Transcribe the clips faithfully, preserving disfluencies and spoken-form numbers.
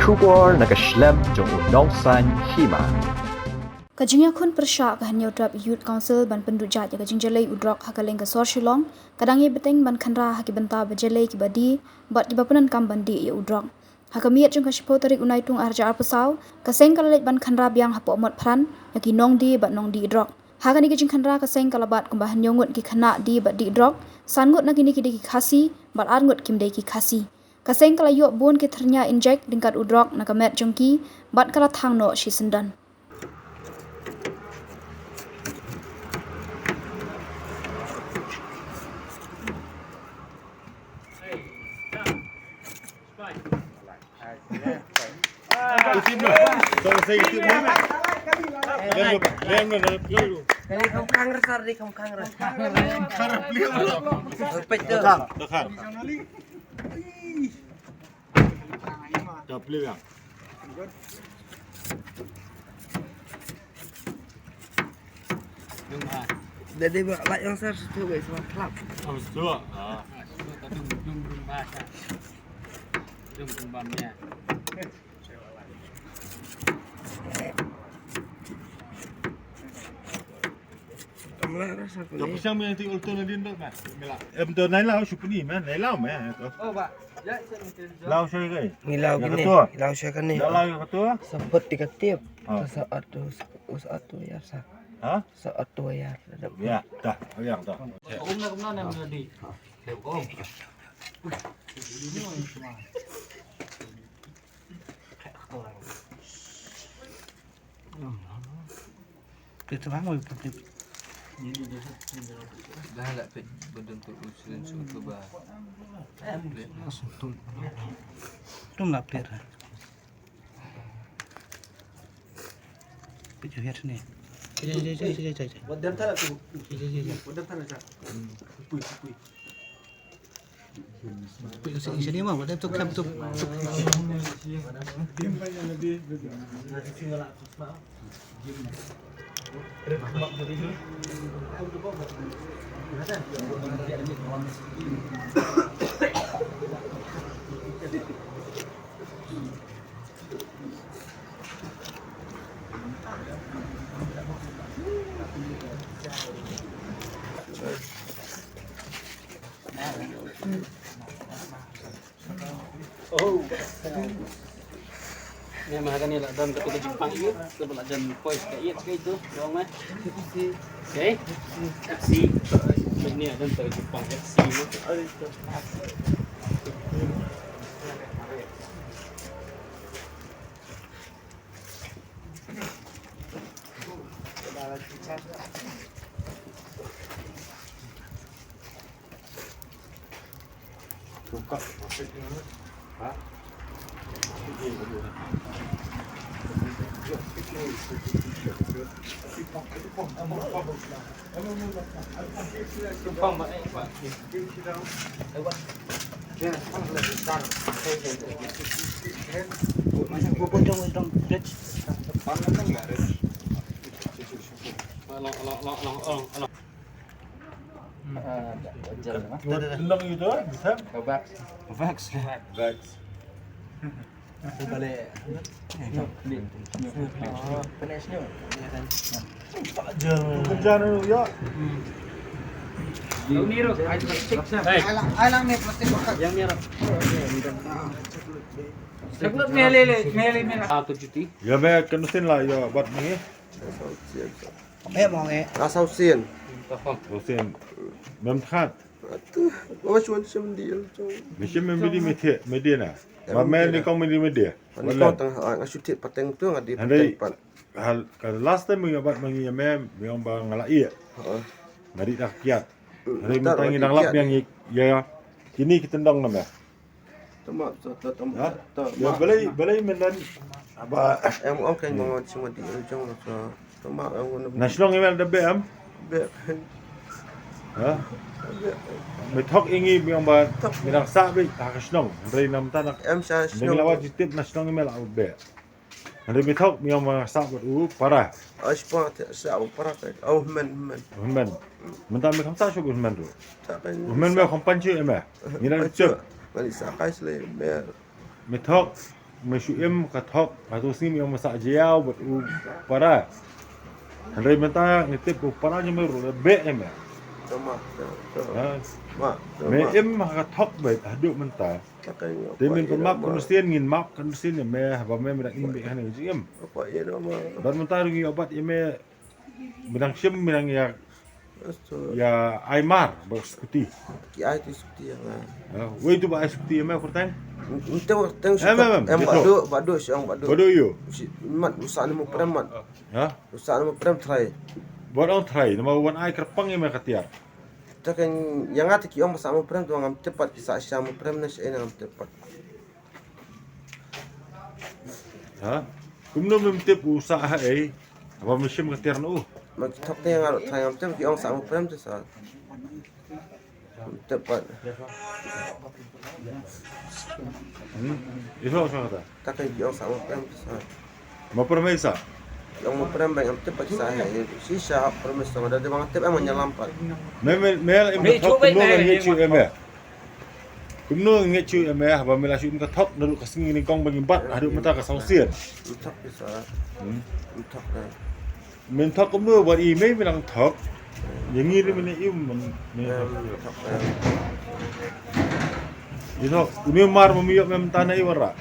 Khubor na ka shlem jong u nongsaiñ hima. Ka jingïakhun pyrshah ka Hynñiewtrep Youth Council ban pynduh jait ïa ka jingjalei u drok ha kylleng ka sor Shillong, ka dang ïai bteng ban khynra ha ki bynta ba jalei kiba die bad kiba pyndonkam ban die ïa u drok. Ha ka miet jong ka shiphew tarik u Naitung arhajar arphew saw, ka seng ka la leit ban khynra biang hapoh Motphran ïa ki nongdie bad nongdih drok. Ha kane ka jingkhynra ka seng ka la bat kumba hynñiew ngut ki khynnah die bad dih drok, san ngut na kine ki dei ki Khasi bad ar ngut kim dei ki Khasi. Ka seng ka la ïoh bun ki thyrnia injek ryngkat u drok na ka met jong ki bad ka la thang noh shisyndon. Dah dia buat light yang satu tu guys, sebab kelap. Habis tu, ah. Dum dum dum bahasa. Dum dum bamnya. Kamla rasa ko. Jap siang main ti ultu na din dok, man. Mila. Em, to nai lau shu puni, man. Nai lau, man. Oh, ba. Ya, isa ni. Lau shu kai. Ni lau kini. Lau shu kini. Lau ya ketua. Sebut tiga tip. Sa atu, sa atu ya sa. Ha? Sa atu ya. Ya, dah. Ya, dah. Om na kumna na di. Om. Pit tu bang, oi, pit. Dah lah pit, bedon tu usun suku ba. Tum lah pit. Pit tu hiat ni. Jai, jai, jai, jai, jai. Wadam tala tu. Jai, jai, jai. Wadam tala tu. Pui, pui. Oh. Ïa, ma kane la don katu ka jingpang ïit, kaba la jan poi ka ïit ka itu, dong eh. Okay. F C. Ni la don katu ka jingpang F C mo. Tendang gitu, bisa? Vax. Vax. Vax. Balik. Kerja dulu, ya. Yang ni, Rok. Ai, plastik. Ai lang, ai lang ni plastik. Yang ni, Rok. Coklat mele, mele, mele. Ah, tu cuti. Ya, me, kena sin lah, ya, buat ni. Eh, mau nge. Rasa usin. Usin. Mem khat. Atu, bawa cuan sem di. Macam mem di mete, mete na. Ba me ni kong mem di mete. Ni kong tang, ah, nga shu thied pateng tu, nga dei pateng pat. Hal, ka last time nga bat ma ngi ïa me, me ong ba nga la ïeh. Nga dei da kiad. Hynrei mynta ngi dang lap ïa ngi ïa kine ki tyndong na me. Tama, tama, tama. Balei, balei mynta ba em ong kan mo ngon sima di jong so. Tama, em ngon. Na shnong ïa me da beh em? Beh. Ha? Beh. Me thok ïa ngi me ong ba me dang sah beit ha ka shnong. Hynrei na mynta na em sha shnong. Ngi la wat tip na shnong ïa me la beh. Hynrei me thok me ong ba nga sah bad u para. Ai spa te sah u para te. Au hynmen hynmen. Hynmen. Mynta me kham sah shuh u hynmen ruh. U hynmen me kham pan shuh ïa me. Ngi dang shuh. Ngi sah kai sle me. Me thok. Me shu im ka thok, hato sngi me ong me sah jia bad u para. Hynrei mynta ngi tip u para jong me ruh la beh ïa me. Ha? Me im ha ka thok beit haduh mynta. Te men pynmap ka nusien, ngin map ka nusien ïa me haba me me dang im beit hangne jingim. Bad mynta ruh ngi ïoh bat ïa me Me dang shim, me dang ïa, ïa ai mar ba skuti. Ki ai tu skuti ïa nga. Wei tu ba ai skuti ïa me kyrteng. Em, em, em, em, Badu, Badu, shong Badu. Badu ïu. Mat, u sah ne mo prem mat. Ha? U sah ne mo prem trai. Bad ong trai, namar wan ai kyrpang ïa me ka tiar. Te kan ïa nga te ki ong ba sah mo prem, te ngam tip pat ki sah sha mo prem ne sha ïa ngam tip pat. Ha? Kumno mem tip u sah ha ei? Haba me shim ka tiar na u. Ma ki thok te nga ruh trai ngam tip ki ong sah mo prem te sah. Tip pat. Hmm? Ito sa kata. Ta kan ki ong sah mo prem te sah. Mo prem ei sah? Ki ong mo prem ba ngam tip pat sah ha ei. Shisha prem sah da de bang tip em nyalam pat. Me me me im thok kumno ngi chu em. Kumno ngi ngeit shuh ïa me haba me la shu im ka thok naduh ka sngi nyngkong ba ngim bat haduh mynta ka sawsien. Ym thok ïa sa. Hmm. Ym thok da. Men thok kumno bad i me me nang thok. Ïa ngi ri me ne im men. Ym thok da. Ïa thok une mar ma me ïoh me mynta na i wara.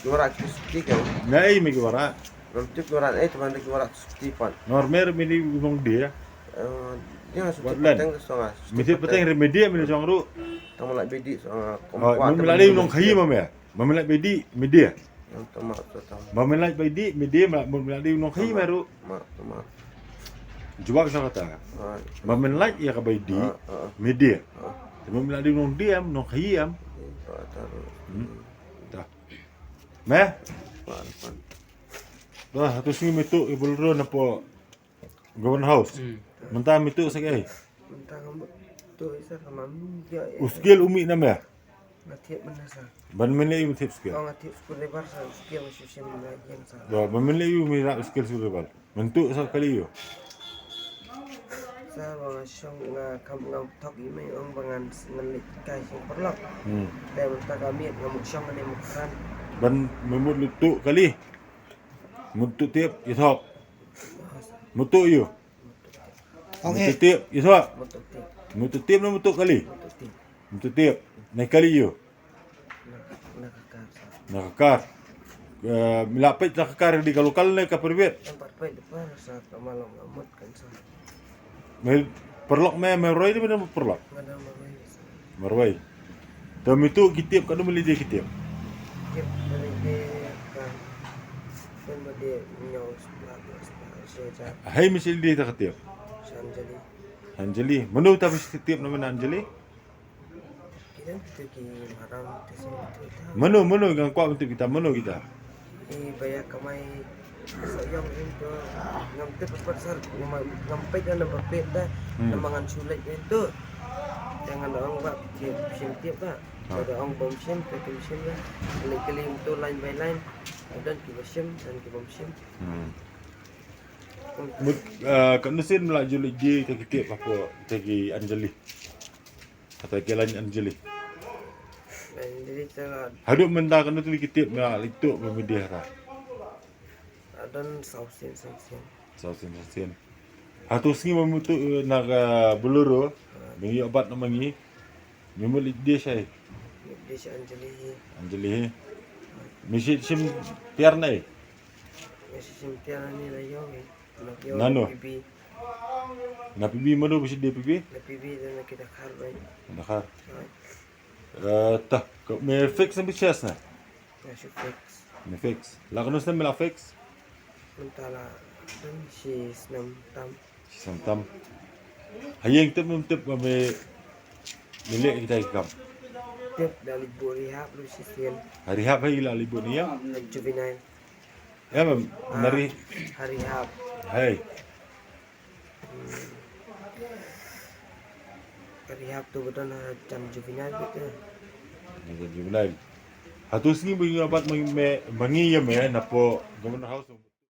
Ki wara ki suti ka. Na i me ki wara. Ram tip wara ei te ban ki wara suti pan. Nor mer me ni u nong dia. Eh, dia suti pateng ka songa. Me tip pateng re me dia me jong ru. Tang malak bedi so, ah, ma me la dei u nongkhaïi ma me. Ma me la bedi me dia. Tama, tama. Ma me la bedi me dia, ma me la dei u nongkhaïi ma ru. Ma, tama. Jubab sa kata. Ma me la ïa ka bedi me dia. Ma me la dei u nongdia, nongkhaïi am. Ta. Me? Dah tu sini metu ibu luru napo Government House. Hmm. Mynta me tuh sa kaei? Mynta ka mut tuh isa ka mam ya. U skill u mih na me? Nga thied mynta sa. Ban mynta u thied skill. Oh, nga thied screwdriver sa, u skill shu shim na ïing sa. Ba, ban mynta u mih na skill screwdriver. Mynta sa kali ïa u. Sa ba nga shong nga kam ngam thok i me ong ba ngan ngan leit kai shong paralok. Hmm. Te mynta ka miet nga mut shong ne mut kran. Ban mynta tuh kali. Mynta tip ïa thok. Mutu ïu. Mutu tip ïu thok. Mutu tip na mutu kali. Mutu tip na kali ïu. Na ka kar. Me la peit na ka kar di ka lokal ne ka private? Me paralok me, me roi di me paralok. Marwei. Te mitu ki tip, ka dum lidi ki tip. Tip lidi ka. Pun bade nyau sebelah dua sebelah seja. Hai mesti lidi ta ka tip. Anjali. Anjali. Mano ta mesti tip nama Anjali? Kita tu ki maram tu semua tu. Mano, mano ngan kuat untuk kita, mano kita? I baya kamai sa yong in tu ngam tip pat sar ngam peit na ba peit da na mangan sulek in tu. Jangan ong ba peit sim tip ba. Kada ong bom sim tu sim da. Lek kali tu line by line. Adan ki ba sim dan ki bom sim. Mut ka nusin mla julek di ta ki tip apa ta ki Anjali. Kata ki line Anjali. Anjali ta. Haduh mynta ka nusin ki tip na lek tu ba media ta. Adon sausin sausin. Sausin sausin. Hatu sngi ma mutu na ka Bolero. Mingi obat na mangi. Mimu lek di shai. Lek di shai Anjali hi. Anjali hi. Mishi sim tiar nai. Mishi sim tiar nai la yong hi. Nano. Na pibi mano bishi di pibi. Na pibi dan na kita khar bai. Na khar. Ta me fix na bichas na. Nga shu fix. Me fix. La kano snem me la fix? Mynta la dang shi snem tam. Shi snem tam. Ha ïing tip mem tip me me leh kita ki kam. Tip da li bu rehab lu shi sien. Ha rehab ha ïing la li bu ni ya? Juvenile. Ya mem nari. Ha rehab. Hai. Rehab tu betul na jan juvenile gitu. Na jan juvenile. Hatu sngi bagi abat mangi me mangi ya me napo government house.